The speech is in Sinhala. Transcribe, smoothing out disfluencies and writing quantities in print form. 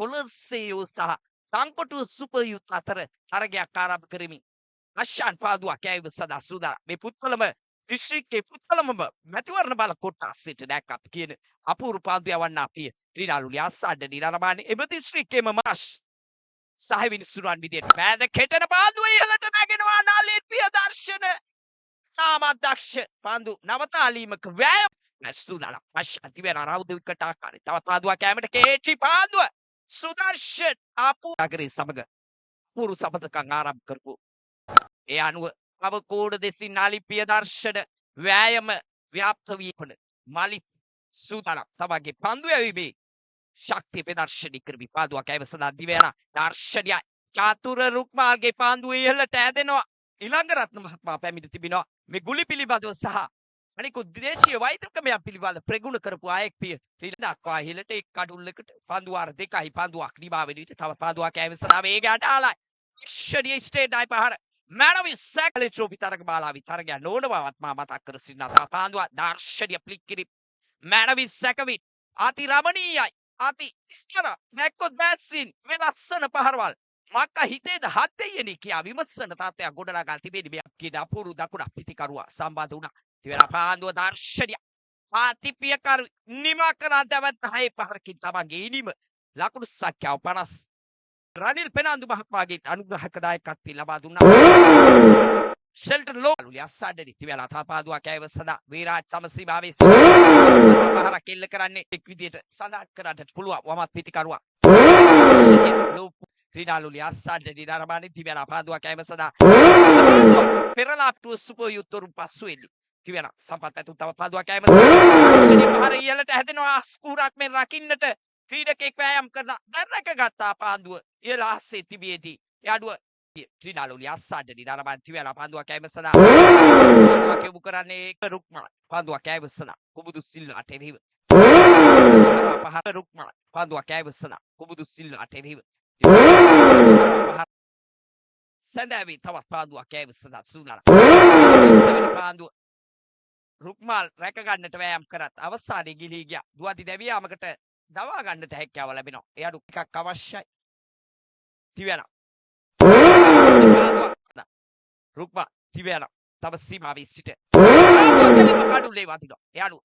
කොලොස්සෙයෝ සහ තංකොටුව සුපර් යුත් අතර තරගයක් ආරම්භ කරමින් අශාන් පාදුවක් යැවීම සඳහා සූදානම්. මේ පුත්කලම දිස්ත්‍රික්කයේ පුත්කලමම මැතිවරණ බල කොට්ටාසයට දැක්කත් කියන අපූර්ව පාන්දු යවන්න අපි ත්‍රිනාලුලි අස්සඩ නිරමාණේ එම දිස්ත්‍රික්කයේම මාෂ් සහ විනිසුරුවන් විදියට මෑද කෙටෙන පාන්දුව ඉහළට නැගෙනවා. නලින් පියදර්ශන තාමත් දක්ෂ පන්දු නවතාලීමක වෑයම සූදානම්. අශාන් තිබෙන රවුද විකට ආකාරය තවත් පාදුවක් යෑමට කේටි පාන්දුව සුදර්ශන් අපු නගරේ සමග පුරු සබඳකම් ආරම්භ කරපු ඒ අනුව තව කෝඩ දෙසින් නලින් පියදර්ශන වෑයම ව්‍යාප්ත වී වන මලිත් සූදානම් තමගේ පන්දු යැවීමේ ශක්තිය ප්‍රදර්ශනය කරමි. පාදුවක් ඇව සඳහා දිව යන දර්ශනයයි. චාතුර රුක්මාල්ගේ පාන්දුව ඉහළට ඇදෙනවා. ඊළඟ රත්න මහත්මයා පැමිණ තිබෙනවා මේ ගුලි පිළිබඳව සහ අනිකුත් දේශීය වෛද්‍යකමයන් පිළිබඳ ප්‍රගුණ කරපු අයෙක් පිය ශ්‍රී දක්වා ඉහළට එක් කඩුල්ලකට පන්දු වාර දෙකයි පන්දුවක් නිමා වෙන විට තවත් පාදුවක් ඇව සඳහා වේගයට ආලයි. ක්ෂණීය ස්ටේට් පහර මැනවි සැකලි ට්‍රොෆි තරග මාලාවේ තරගයක් නොවන බවත් මා මතක් කර සිටිනවා. තව පාන්දුවක් දර්ශනීය ෆ්ලික් කිරීම මැනවි සැකවින් අති රමණීයයි, අති ඉස්තර දැක්කොත් බැස්සින් මේ ලස්සන පහරවල් මක්ක හිතේද හත් දෙයියනි කියා විමසන තත්ත්වයක් ගොඩනගා තිබෙන මේ කියන අපූර්ව දකුණක් පිතිකරුවා සම්බන්ධ වුණා. තිබෙන පාන්දුව දර්ශනීය ආතිපියකරු නිමා කරා දැවැන්ත හයේ පහරකින් තමන්ගේ ඉනිම ලකුණු සංඛ්‍යාව 50. රනිල් පෙනාන්දු මහත්මයාගේ අනුග්‍රහක දායකත්වය ලබා දුන්නා. ෂෙල්ටන් ලෝ අස්සඩනි තිබෙන තාපාදුවක් ඇව සදා වීරාජ් තම සීමාවේ පහරක් එල්ල කරන්නේ එක් විදියට සඳහන් කරන්නට පුළුවන් වමත් පිතිකරුවා. ක්‍රීඩාලුලි අස්සඩනි නරඹන්නේ තිබෙන පාදුවක් ඇව සදා පෙරලා ටුව සුපර් යුත් වරුන් පසු වෙන්නේ. තිබෙන සම්පත් ඇතුළු තව පාදුවක් ඇව සදා පහර ඉහළට හැදෙනවා. ස්කූරක් මෙන් රකින්නට ක්‍රීඩකෙක් වෑයම් කරන දැන් රැකගත්තා පාන්දුව ඉහළ අස්සේ තිබියදී යඩුව ත්‍රිනාලුලි අස්සඩනි නරඹන් තිබෙන පන්දුවක් ඇව සදා පන්දුවක් යොමු කරන්නේ රුක්මල් පන්දුවක් ඇව සදා කුමුදු සිල්වාට එරෙහිව පහර රුක්මල් පන්දුවක් ඇව සදා කුමුදු සිල්වාට එරෙහිව පහර සැඳෑවි තවත් පාන්දුවක් ඇව සදා සූදානම්. පාන්දුව රුක්මල් රැක ගන්නට වෑයම් කරත් අවසානයේ ගිලී ගියා. දුවදි දැවියාමකට දවා ගන්නට හැකියාව ලැබෙනවා. ඒ අඩු එකක් අවශ්‍යයි. තිබෙනවා රුක්මල් තිබෙනවා තම සීමාවේ සිට කඩුල්ලේ වදිනවා. ඒ අඩු